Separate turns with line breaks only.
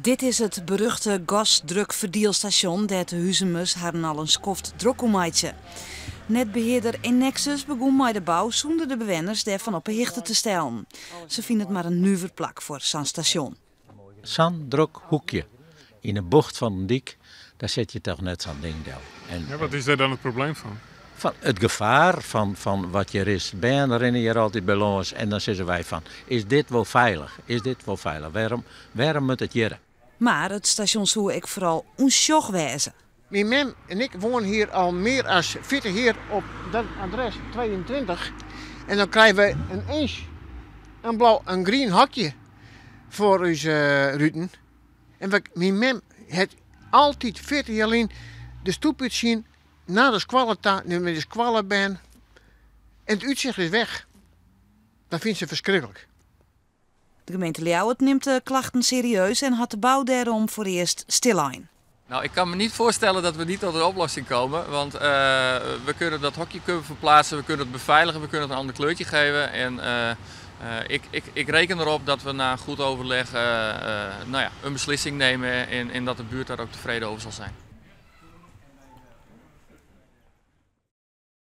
Dit is it beruchte gasdrukferdielstasjon dêr't de Huzumers harren al in skoft drok oer meitsje. Netbehearder Enexis begûn mei de bou sûnder de bewenners dêrfan op 'e hichte te stellen. Se fine it mar in nuver plak foar sa'n stasjon.
Sa'n drok hoekje yn 'e bocht fan in dyk, dêr set je toch net sa'n ding del. En,
Ja, wat is dêr dan it probleem fan?
Fan it gefaar fan wat hjir is. Bern rinne hjir altyd by lâns en dan sizze wy fan, is dit wol feilich? Is dit wol feilich? Wêrom moat it hjirre?
Mar it stasjon soe ek foaral ûnsjoch wêze.
Myn mem en ik woane hjir al mear as 40 jier op dat adres 22 en dan krije we ineens in blau in grien hokje foar ús ruten. En myn mem hat altyd 40 jier lyn de stoep útsjoen nei de skoalle ta, mei de skoallebern. En it útsicht is weg. Dat fynt se ferskriklik.
De gemeente Ljouwert nimt de klachten serieus en hat de bou dêrom foarearst stillein.
Nou, ik kan me niet voorstellen dat we niet tot een oplossing komen. Want we kunnen dat hokje kunnen verplaatsen, we kunnen het beveiligen, we kunnen het een ander kleurtje geven. En ik reken erop dat we na een goed overleg, nou ja, een beslissing nemen en dat de buurt daar ook tevreden over zal zijn.